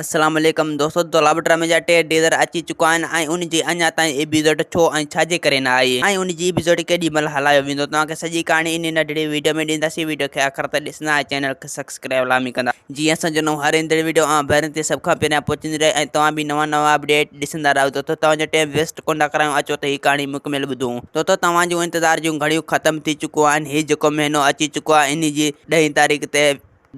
السلام عليڪم دوستو دولاب ڊرامي جا ٽي ڊيزر اچي چڪا آهن ۽ ان جي اڃا تائين ايپيسوڊ ڇو ۽ ڇا جي ڪري نه آئي ۽ ان جي ايپيسوڊ ڪيڏي مهل هلايو ويندو توهان کي سڄي ڪهاڻي انهي ننڍڙي ويڊيو ۾ ڏينداسين ويڊيو کي آخر تائين ڏسندا ۽ چينل کي سبسڪرائب لازمي ڪندا جيئن اسان جو نئون هر ايندڙ ويڊيو اوهان ڀائرن تي سڀ کان پهريان پهچندي رهي ۽ توهان به نوان نوان اپڊيٽ ڏسندا رهو دوستو توهان جو ٽائيم ويسٽ ڪونه ڪرايون اچو ته هي ڪهاڻي مڪمل ٻڌون دوستو توهان جون انتظار جون گهڙيون ختم ٿي چڪو آهن هي جيڪو مهينو اچي چڪو آهي انهي جي ڏهين تاريخ تي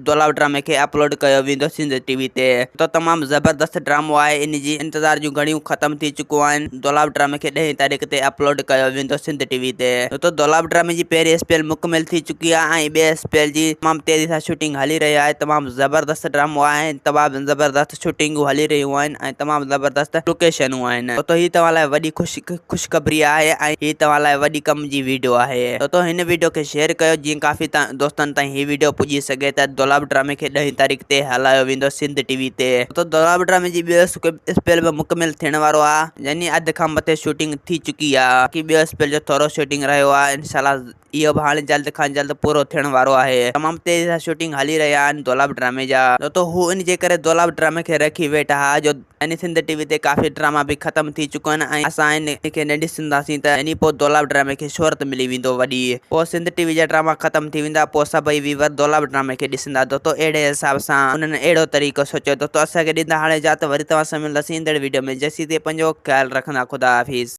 دولاب ڊرامي کي اپلوڊ ڪيو ويندو سنڌ ٽي وي تي ته تمام زبردست ڊرامو آهي ان جي انتظار جون گهڙيون ختم ٿي چڪون آهن دولاب ڊرامي کي ڏهين تاريخ تي اپلوڊ ڪيو ويندو سنڌ ٽي وي تي ته دولاب ڊرامي جي پهرين اسپيل مڪمل ٿي چڪي آهي ۽ ٻئي اسپيل جي تمام تيزي سان شوٽنگ هلي رهي آهي تمام زبردست ڊرامو آهي تمام زبردست شوٽنگون هلي رهيون آهن ۽ تمام زبردست لوڪيشنون آهن ته هي توهان لاء وڏي خوش خوشخبري آهي ۽ هي توهان لاء وڏي ڪم جي ويڊيو آهي دوستو هن ويڊيو کي شيئر ڪيو جيئن ڪافي دوستن تائين هي ويڊيو پڄي سگهي ته دولاب ڊرامي کي ڏهين تاريخ تي هلايو ويندو سنڌ ٽي وي تي دوستو دولاب ڊرامي جي ٻيو اسپيل به مڪمل ٿيڻ وارو آهي يعني اڌ کان مٿي شوٽنگ ٿي چڪي آهي باقي ٻيو اسپيل جو ٿورو شوٽنگ رهيو آهي انشاء الله اهو به هاڻي جلد کان جلد پورو ٿيڻ وارو آهي. تمام تيزي سان شوٽنگ هلي رهيا آهن دولاب ڊرامي جا. دوستو هو ان جي ڪري دولاب ڊرامي کي رکي ويٺا ها جو يعني سنڌ ٽي وي تي ڪافي ڊراما به ختم ٿي چڪا آهن ۽ اسان ان کي نه ڏسنداسين ته يعني پوء دولاب ڊرامي کي شهرت ملي ويندو وڏي پوء سنڌ ٽي وي جا ڊراما ختم ٿي ويندا پوء سڀئي ويور دولاب ڊرامي کي ڏسندا دوستو اهڙي حساب سان انهن اهڙو طريقو سوچيو دوستو اسان کي ڏيندا هاڻي اجازت وري توهان سان ملنداسين ايندڙ ويڊيو ۾ جيسين تائين پنهنجو خيال رکندا خدا حافظ.